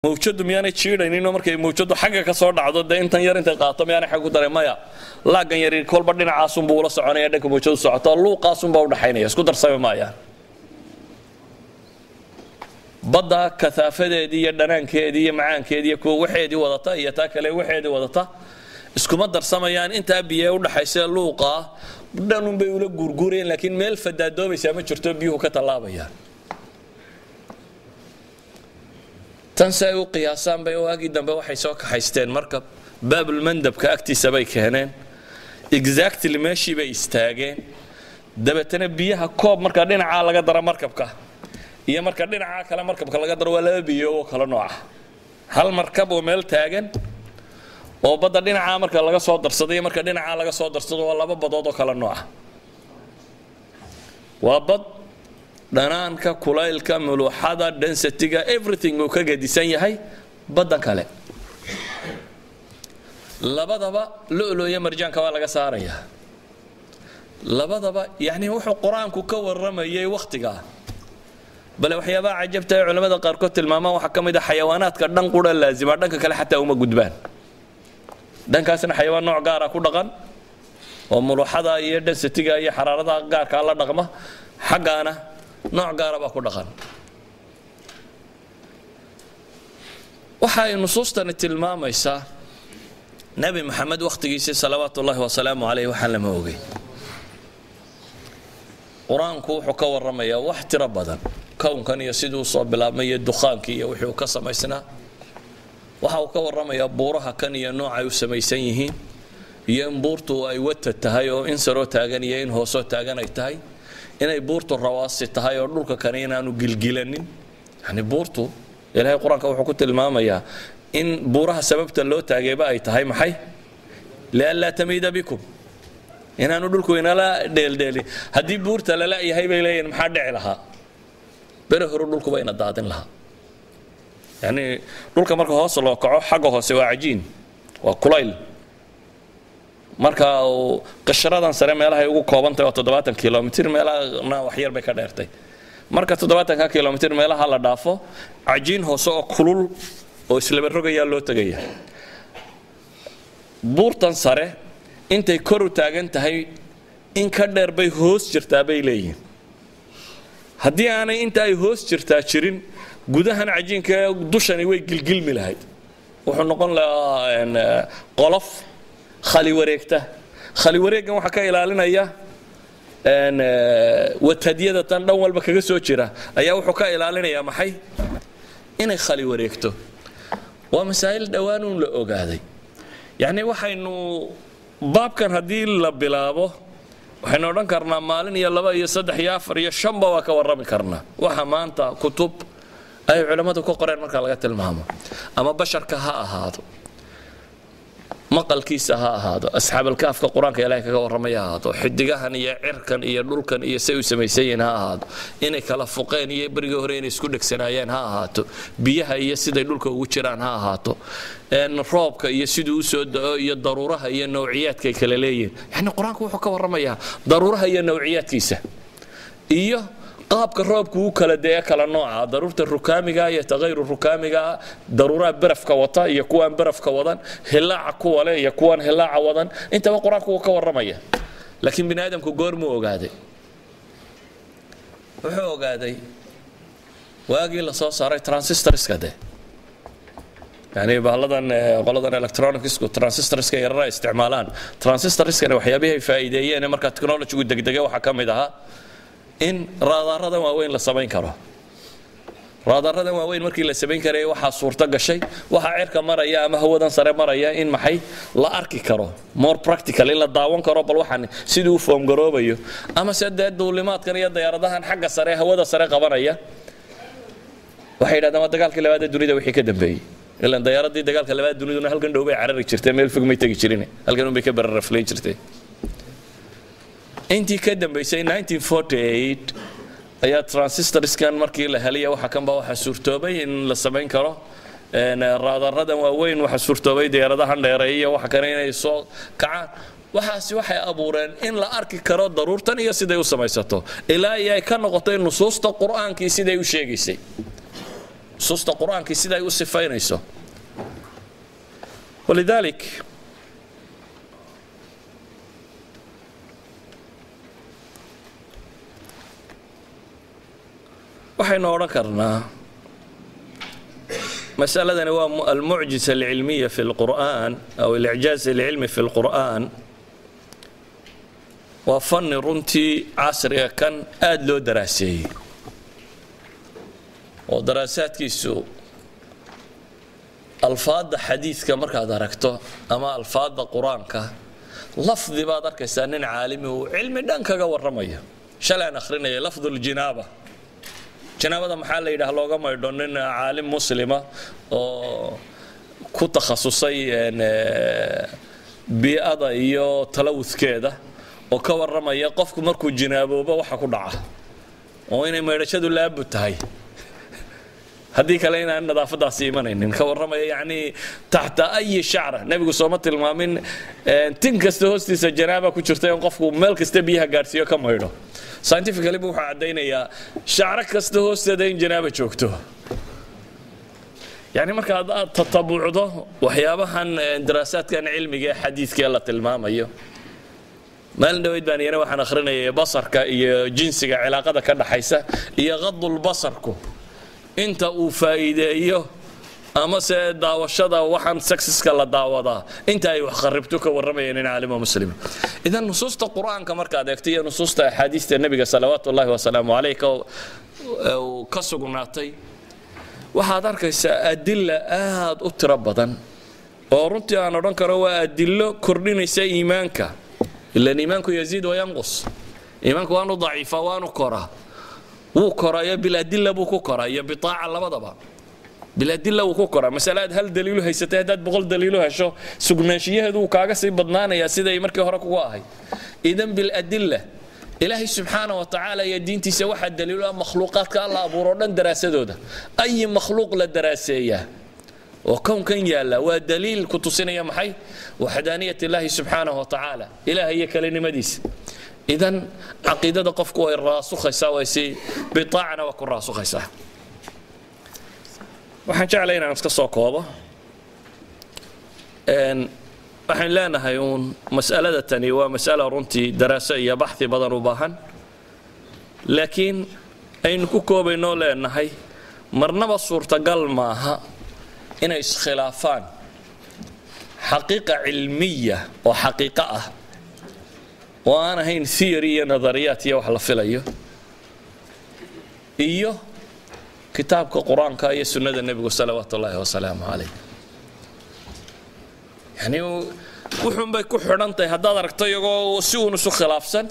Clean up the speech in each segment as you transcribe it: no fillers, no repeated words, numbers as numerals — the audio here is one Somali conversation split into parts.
Mawjadu miyaanay jiidhayninoo markay mawjadu xagga ka soo dhacdo dee intan yar intay qaato miyaanay xag ku daray? Maya, laaggan yari kolba dhinacaasunbuu ula soconaya dhanka mawjadu socoto, luuqaasunbaa udhaxaynaya, isku darsami maayaan. Badda kathaafadeedii iyo dhanaankeedii iyo macaankeedii iyo kuwa waxeedii wadata iyo taa kale waxeedii wadata iskuma darsamayaan. Intaa biyo udhaxaysa luuqaa dhanunbay ula guurguurayaan, laakiin meel fadaadoobaysaa ma jirto, biyuhu ka tallaabayaan. Tan si ay u qiyaasaan bay waagii dambe waxay soo kaxaysteen markab, Baabulmandabka agtiisa bay keeneen, exactly meeshii bay istaageen. Dabeetana biyaha koob marka dhinacaa laga daro markabka iyo marka dhinacaa kale markabka laga daro waa laba biyo oo kala nooca. Hal markab oo meel taagan oo badda dhinacaa marka laga soo darsado iyo marka dhinacaa laga soo darsado waa laba badood oo kala nooca. Waa bad dhanaanka, kulaylka, muluuxada, densitiga, everything uu ka gedisan yahay baddan kale. Labadaba lo'lo iyo marjaanka waa laga saarayaa labadaba. Yacni wuxuu Qur-aanku ka warramayay wakhtigaa. Bale waxyaabaha cajabta ee culamada qaarkood tilmaamaan waxaa ka mid a xayawaanaadka dhan qura laazima, dhanka kale xataa uma gudbaan. Dhankaasna xayawaan nooc gaara ku dhaqan oo muluuxada iyo densitiga iyo xaraaradaha gaarkaa la dhaqma, xaggaana nooc gaara baa ku dhaqan. Waxa ay nusuustani tilmaamaysaa Nebi Maxamed wakhtigiisii salawaatu ullahi wasalaamu caleyh waxaan lama ogey. Qur-aanku wuxuu ka warramayaa wax tiro badan, kownkan iyo siduu usoo bilaabmay iyo dukhaankii iyo wixii uu ka samaysnaa. Waxa uu ka warramayaa buuraha kan iyo noocay u samaysan yihiin, iyo in buurtu ay watad tahay oo in saroo taagan iyo in hoosoo taagan ay tahay, inay buurtu rawaasi tahay oo dhulka kani inaanu gilgilanin. Yani buurtu Ilaahay Qur-aanka wuxuu ku tilmaamayaa in buuraha sababta loo taagayba ay tahay maxay? Lianlaa tamiida bikum, inaanu dhulku inala dheeldheelin. Haddii buurta lala yahay bay leeyihin maxaa dhici lahaa? Bere horu dhulkuba ina daadin lahaa. Yani dhulka marka hoos loo kaco xagga hoose waa cajiin, waa kulayl. Marka uu qashradan sare meelahay ugu koobantahay waa 70 kilomitir, meelahana wax yar bay ka dheertay. Marka 70-ka kilomitir meelaha la dhaafo cajiin hoose oo kulul oo islaba rogayaa loo tegaya. Buurtan sare intay kor u taagan tahay in ka dheer bay hoos jirtaa bay leeyihiin. Haddii aanay inta ay hoos jirtaa jirin, gudahan cajiinka dushani way gilgilmi lahayd, wuxuu noqon lahaa qolof khali wareegta. Khali wareeggan waxaa ka ilaalinaya watadyada tan dhan walba kaga soo jira ayaa wuxuu ka ilaalinayaa maxay? Inay khali wareegto. Waa masaa'il dhowaanuun la ogaaday. Yacni waxaynu baabkan haddii la bilaabo waxaynu odhan karnaa maalin iyo laba iyo saddex iyo afar iyo shanba waa ka warrami karnaa. Waxa maanta kutub ay culammadu ka qoreen marka laga tilmaamo, ama basharka ha ahaado, maqalkiisa ha ahaado, asxaabalkaafka Qur-aanka Ilahay kaga warramaya ha ahaato, xidigahan iyo cirkan iyo dhulkan iyo say u samaysan yihiin ha ahaato, inay kala fuqeen iyo berigii hore inay isku dhegsanaayeen ha ahaato, biyaha iyo siday dhulka ugu jiraan ha ahaato, roobka iyo siduu usoo da'o iyo daruuraha iyo nawciyaadka ay kala leeyihiin. Yani Qur-aanku wuxuu ka warramayaa daruuraha iyo nawciyaadkiisa iyo qaabka roobku u kala dee kala nooca, daruurta rukaamiga iyo tagayru rukaamiga, daruuraha barafka wata iyo kuwaan barafka wadan, hilaaca kuwa leh iyo kuwaan hilaaca wadan, intaba Qur-aanku wuu ka warramaya. Laakiin bini aadamku goormuu ogaaday? Wuxuu ogaaday waagii la soo saaray transistorska de, yani bahalladan qoladan electronicsku transistorska yarara isticmaalaan. Transistorskani waxyaabihii ay faa'iideeyeen markaa technologygu degdege waxaa ka mid ahaa in raadaaradan waaweyn la samayn karo. Raadaaradan waaweyn markii la samayn karayay waxaa suurto gashay waxaa cirka maraya ama hawadan sare maraya in maxay la arki karo, more practical in la daawan karo, bal waxaan siduu u foomgaroobayo, ama se dee duulimaadkan iyo diyaaradahan xagga sare hawada sare qabanaya. Waxay yidhahdaan waa dagaalkii labaad ee dunida wixii ka dambeeyey, ilaan diyaaradii dagaalka labaad duniduna halkan dhow bay carari jirtay, meel fog may tegi jirin, halkan un bay ka bararaflayn jirtay. Intii ka dambeysay 1948 ayaa transistorskan markii la helay waxa kan baa waxaa suurtoobay in la samayn karo raadaradan waaweyn, waxaa suurtoobay diyaaradahan dheereeya waxa kale inay soo kacaan. Waxaasi waxay abuureen in la arki karo daruurtan iyo siday u samaysato, ilaa iyo ay ka noqotay nusuusta Qur-aankii siday u sheegaysay. Nusuusta Qur-aankii sida ay u sifaynayso. Walidalik waxaynu odhan karnaa masaladani waa almucjisa alcilmiya fi lqur'aan aw alicjaaz alcilmi fi lqur'aan. Waa fanni runtii casriga kan aada loo daraaseeyey, oo daraasaadkiisu alfaadda xadiidka markaad aragto ama alfaadda Qur-aanka, lafdi baad arkaysaa nin caalimi uu cilmi dhan kaga warramayo. Shalay aan akhrinayay lafduljinaaba, janaabada maxaa la yidhaah looga maydho, nin caalim muslima oo ku takhasusay bii'ada iyo talawudkeeda oo ka warramaya qofku markuu jinaaboobo waxa ku dhaca, oo inay maydhashadu laabud tahay, haddii kale inaan nadaafadaasi imanaynin ka warramaya. Yacni taxta ayi shacra nebigu sooma tilmaamin tin kasta hoostiisa janaaba ku jirta in qofku meel kasta biyaha gaadhsiiyo ka maydho? Scientifically bu wuxuu caddaynayaa shacro kasta hoosteeda in janaaba joogto. Yani marka aad tatabucdo waxyaabahan daraasaadkan cilmiga ee xadiidka la tilmaamayo. Maalin dhaweyd baan iyana waxaan akhrinayay basarka iyo jinsiga cilaaqada ka dhaxaysa, iyo qadul basarku inta uu faa'iideeyo, ama se daawashada waxaan sexiska la daawadaa inta ay wax kharibto ka warramayeen in caalimo muslima. Idan nusuusta Qur-aanka markaad eegto iyo nusuusta axaadiista nebiga salawaatu ullahi wasalaamu caleyh uu ka sugnaatay, waxaad arkaysaa adila aad u tiro badan oo runtii aan odhan karo waa adilo kordhinaysa iimaanka. Ilan iimaanku yaziid wa yanqus, iimaanku waanu daciifa waanu koraa. Wuu koraayo biladila buu ku koraa iyo bitaaca, labadaba biladila wuu ku koraa. Masale aad hal daliilu haysatay haddaad 100 daliilu hesho, sugnaanshiyaheedu wuu kaaga sii badnaanayaa siday markii hore kugu ahayd. Idan biladila Ilaahay subxaana wa tacaala iyo diintiisa waxaa daliilo ah makhluuqaadka Alla abuuro dhan daraasadooda. Ayi makhluuq la daraaseeyaa oo kownkan yaalla waa daliil ku tusinaya maxay? Waxdaaniyat Illaahi subxaanahu wa tacaala, Ilaah iyo kelinimadiisa. Idan caqiidada qofku way raasukhaysaa, way si bitaacana waa ku raasukhaysaa. Waxaan jeclay inaan iska soo koobo. Waxaan leenahay uun mas'alada tani waa mas'ala runtii daraaso iyo baxthi badan u baahan, laakiin aynu ku koobaynoo leenahay marnaba suurtagal maaha inay iskhilaafaan xaqiiqa cilmiya oo xaqiiqo ah oo aan ahayn theory iyo nadariyaat iyo wax la filayo, iyo kitaabka Qur-aanka iyo sunnada nebigu salawaatu ullaahi wasalaamu calayh. Yani wuxuunbay ku xidhan tahay haddaad aragto iyagoo si uun isu khilaafsan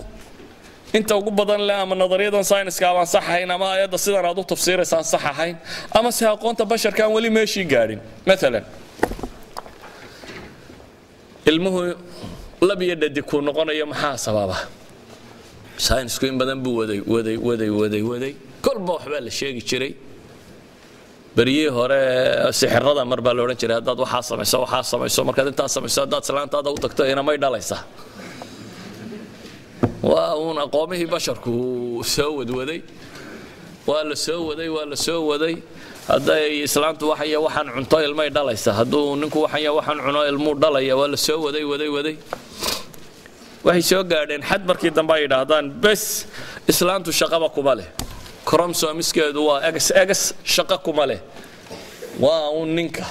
inta ugu badan leh, ama nadariyadan sayniska abaan sax ahayn, ama ayadda sidan aad u tafsiiraysaan sax ahayn, ama se aqoonta basharka aan weli meeshii gaadhin. Maalan ilmuhu lab iyo dhadig kuu noqonayo maxaa sababa? Saynisku in badan buu waday waday waday waday waday, kolba waxbaa la sheegi jiray. Beryihii hore sixirada mar baa la odhan jiray haddaad waxaa samayso, waxaa samayso, markaad intaas samayso, haddaad islaantaada u tagto inamay dhalaysaa. Waa uun aqoomihii basharku soo wadwaday. Waa la soo waday, waa la soo waday. Hadday islaantu waxan waxaan cunto ilmay dhalaysa, hadduu ninku waxan waxaan cuno ilmuu dhalaya. Waa la soo waday waday waday, waxay soo gaadheen xad markii dambe ay yidhaahdaan bes, islaantu shaqaba kuma leh, chromosomeskeedu waa X X, shaqo kuma leh, waa uun ninka.